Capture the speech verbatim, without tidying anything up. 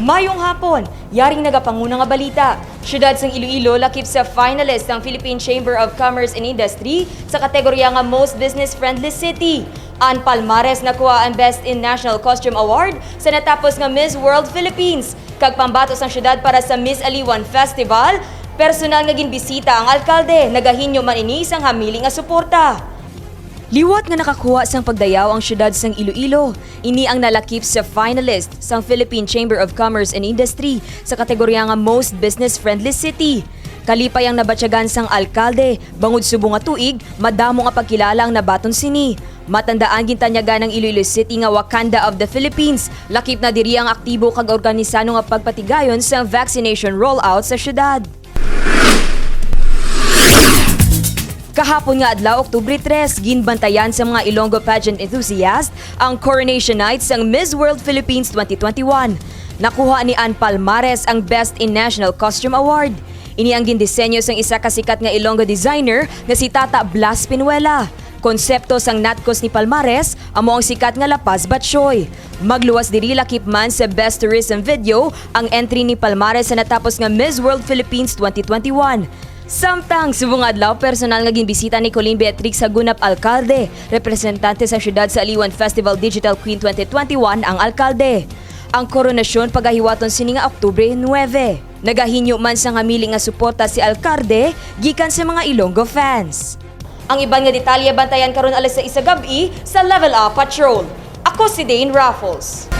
Mayong hapon! Yaring nagapanguna nga balita. Siyudad sang Iloilo lakip sa finalist sang Philippine Chamber of Commerce and Industry sa kategorya nga Most Business Friendly City. An Palmares nakuha ang Best in National Costume Award sa natapos nga Miss World Philippines, kag pambato sang siyudad para sa Miss Aliwan Festival, personal nga ginbisita ang alkalde, nagahinyo man ini sang hamili nga suporta. Liwat nga nakakuha sang pagdayaw ang siyudad sang Iloilo, ini ang nalakip sa finalist sang Philippine Chamber of Commerce and Industry sa kategorya nga Most Business Friendly City. Kalipay ang nabatyagan sang alkalde, bangod subong nga tuig, madamo nga pagkilala ang nabaton sini. Matandaan, gintanyagan ang Iloilo City nga Wakanda of the Philippines. Lakip na diri ang aktibo kag organisado nga pagpatigayon sa vaccination rollout sa siyudad. Kahapon nga adlaw, Oktubre tres, ginbantayan sa mga Ilonggo pageant enthusiast ang coronation night sang Miss World Philippines twenty twenty-one. Nakuha ni Ann Palmares ang Best in National Costume Award. Ini ang gindisenyo sang isa ka sikat nga Ilonggo designer nga si Tata Blas Pinuela. Konsepto sang natkos ni Palmares amo ang sikat nga La Paz Batchoy. Magluwas diri, lakip man sa Best Tourism Video ang entry ni Palmares sa natapos nga Miss World Philippines twenty twenty-one. Samtang subong adlaw, personal nga ginbisita ni Colleen Beatrix Hagunap, alkalde, representante sa siyudad sa Aliwan Festival Digital Queen twenty twenty-one, ang alkalde. Ang koronasyon pagahiwaton sini nga Oktubre nuebe. Nagahinyo man sang hamili nga suporta si alkalde gikan sa mga Ilonggo fans. Ang iban nga detalye bantayan karon alas sais sa gab-i sa Level Up Patrol. Ako si Dane Raffles.